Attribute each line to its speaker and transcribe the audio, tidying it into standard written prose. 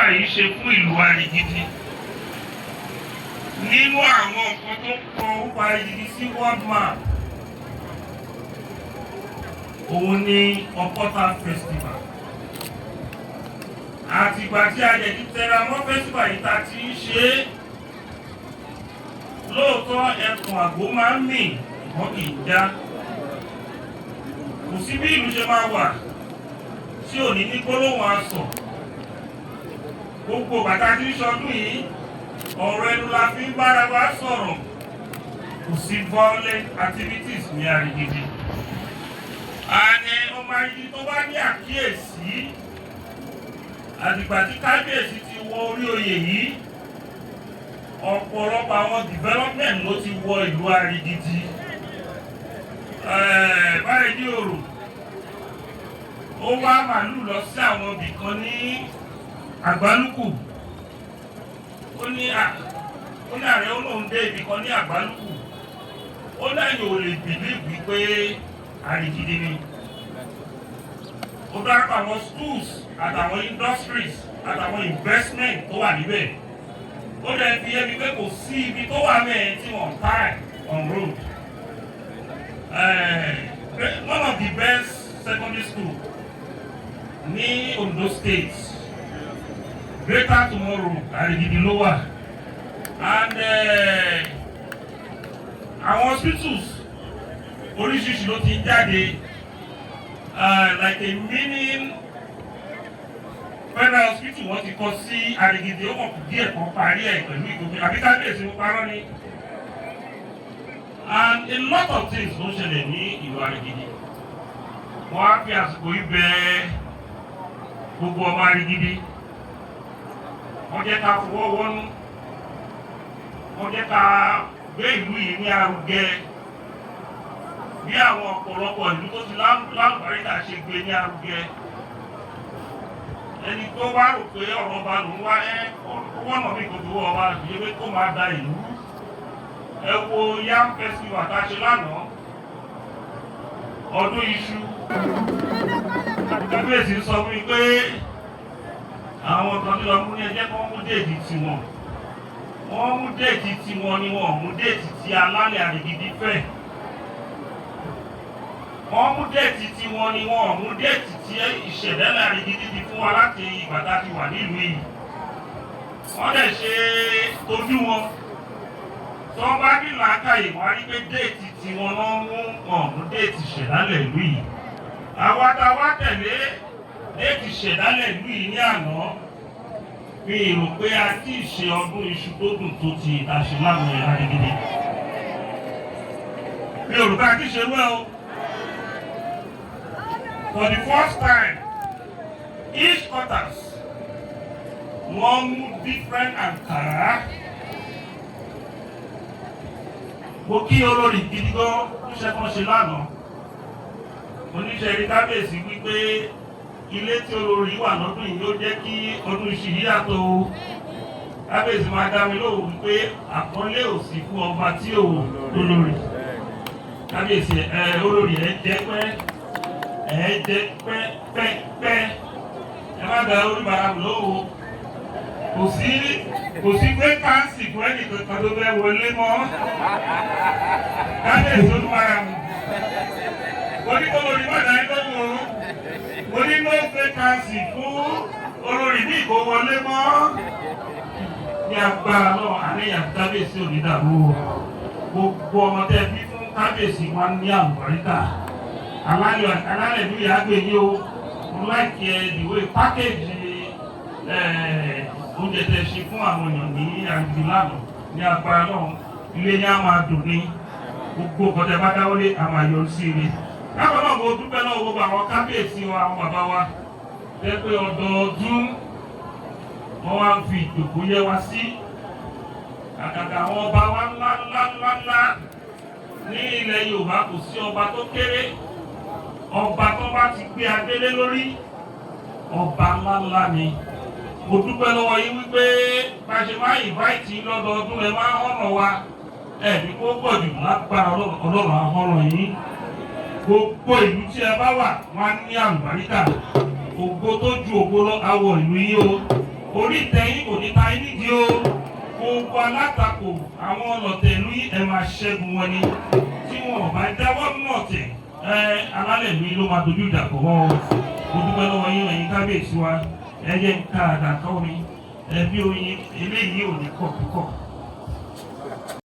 Speaker 1: festival yìí ṣe fún ìlú Arigidi. Nínú àwọn nǹkan tó kọ orúkọ Arigidi sí world map, òun ni Ọkọ́ta Festival. Àtìgbà tí a jẹ̀ ti tẹra mọ́ festival yìí ta ti ń ṣe é, lóòótọ́ ẹkùn àgbo máa ń mì, wọ́n kì í já. Kò sí bí ìlú ṣe máa wà tí ò ní ní gbólóhùn asọ̀. Gbogbo bàtà tí ń ṣọdún yìí, ọ̀rọ̀ ẹnu la fi ń bára wa sọ̀rọ̀. Kò sí violent activities ní Arigidi. Àní ọmọ Arigidi tó bá ní àkíyèsí, àtìgbà tí kábíyèsí ti wọ orí oyè yìí, ọ̀pọ̀lọpọ̀ àwọn development ló ti wọ ìlú Arigidi. Báyìí ní òrò ó wá màálù lọ sí àwọn ibì kan ní Àgbálùkù. Ó ní ààrẹ, ó lóun dé ibì kan ní Àgbálùkù, ó lẹ́yìn ò lè believe wípé Arigidi ni. Ó dárúkọ àwọn schools àtàwọn industries àtàwọn investment tó wà níbẹ̀. Ó dẹ̀ fi yé mi pé kò sí ibi tó wà mẹ́ẹ̀ tí wọ́n tar on road. One of the best secondary school ní Ondo State, Greater Tomorrow, Arigidi ló wà. And àwọn hospitals oríṣiríṣi ló ti ń jáde, like a mini federal hospital wọ́n ti kọ́ sí Arigidi. Ó mọ̀ kù díẹ̀ kan parí ẹ̀ pẹ̀lú ìgbòmí, àbí kábíyèsí, mo parọ́ ni? And a lot of things ló ń ṣẹlẹ̀ ní ìlú Arigidi. Wọ́n á fi àsìkò yìí bẹ̀ gbogbo ọmọ Arigidi. Wọ́n jẹ́ ká fọwọ́ wọ́nú, wọ́n jẹ́ ká gbé ìlú yìí ní arugẹ bí àwọn ọ̀pọ̀lọpọ̀ ìlú tó ti lálùbáríkà ṣe gbé ní arugẹ. Ẹni tó bá rò pé ọ̀rọ̀ ọba lòún wá ẹ́, wọ́nà mí kò tó wọ́ ọba yìí pé kó máa da ìlú. Ẹ wo yam festival tá a ṣe lánàá, ọdún iṣu. Kábíyèsí sọ fún mi pé àwọn kan tó lọ mú ní ẹjẹ́ kan mú date tiwọn. Wọ́n mú date tiwọn ni, wọ́n mú date tí alálẹ̀ Àrìgìdì fẹ́. Wọ́n mú date tiwọn ni, wọ́n mú date tí ìṣẹ̀dálẹ̀ Àrìgìdì ti fún wa láti ìgbà tá a ti wà nílùú yìí. Wọ́n dẹ̀ ṣe tójú wọn. Tí wọ́n bá ní làákàyè, wọ́n á rí pé date tiwọn náà mú, wọn mú date ìṣẹ̀dálẹ̀ ìlú yìí. Àwa tá a wá tẹ̀lé date ìṣẹ̀dálẹ̀ ìlú yìí ní àná, mi rò pé a ti ṣe ọdún iṣu tó dùn tó ti ìtàṣe lánàá yẹn lárígídí. Mi ò rò pé a ti ṣe rú ẹ o. For the first time, each quarters, wọ́n mú different ankara. Mo kí olórí gidi gan iṣẹ́ kan ṣe lánàá. Oníṣẹ́ rí kábíyèsí wípé ilé tí olórí wà lọ́dún yìí ló jẹ́ kí ọdún iṣu yìí yàtọ̀ o. Kábíyèsí máa dá mi lóhùn wípé àpọ́nlé ò sí fún ọba tí ò lólórí. Kábíyèsí ẹ, olórí, ẹ jẹ́ pẹ́, ẹ jẹ́ pẹ́ pẹ́ pẹ́. Ẹ má da oníbàárà lóhùn. Kò sí vacancy fún ẹnì kankan tó fẹ́ wọlé mọ́. Kábíyèsí olúwarà mu, mo ní kó lórí má dá yín lóhùn o. Mo ní no vacancy fún olórí ní ìkó wọlé mọ́. Ní agbára náà, àníyàn kábíyèsí ò ní dàrú o. Gbogbo ọmọ tẹ bí fún kábíyèsí wa ní àlùbáríkà. Alálẹ̀ alálẹ̀ ní ìyá gbé yín o. Mo like ẹ ìwé package oúnjẹ tẹ ṣe fún àwọn èèyàn ní àgbègbè lánàá. Ní agbára náà, ilé yẹn á máa dùn ní gbogbo nǹkan tẹ bá dáwọ́lé, á máa yọrí sí ire. Bákan náà, mo dúpẹ́ lọ́wọ́ gbogbo àwọn kábíyèsí wa, àwọn bàbá wa jẹ́ pé ọdọọdún wọ́n wá ń fi ìjòkó yẹ wá sí. Àgàgà àwọn ọba wa ńlá ńlá ńlá ńlá ní ilẹ̀ Yorùbá, kò sí ọba tó kéré. Ọba tó bá ti gbé adélé lórí, ọba ńlá ńlá ni. Mo dúpẹ́ lọ́wọ́ yín wípé bá a ṣe máa invite lọ́dọọdún, ẹ máa ń honour wa. Ẹ ní kó pọ̀ jù lágbára Ọlọ́run, á honour yín. Gbogbo ìlú tí ẹ bá wà, wọn á ní àlùbáríkà. Ògo tó ju ògo lọ awọ ìlú yín o. Orí ìtẹ́yìn kò ní ta yín nídìí o. Gbogbo alátakò, àwọn ọlọ̀tẹ̀ ìlú yìí, ẹ máa ṣẹ́gun wọn ni. Tí wọn ò bá jáwọ́ nínú ọ̀tẹ̀ ẹ, alálẹ̀ ìlú yìí ló máa dojú ìjà kọ wọ́n o. Mo dúpẹ́ lọ́wọ́ yín, ẹ̀yin kábíyèsí wa. Ẹ jẹ́ ń ká àdàkọ́ mi ẹbí oyin eléyìí ò ní kọ̀ púpọ̀.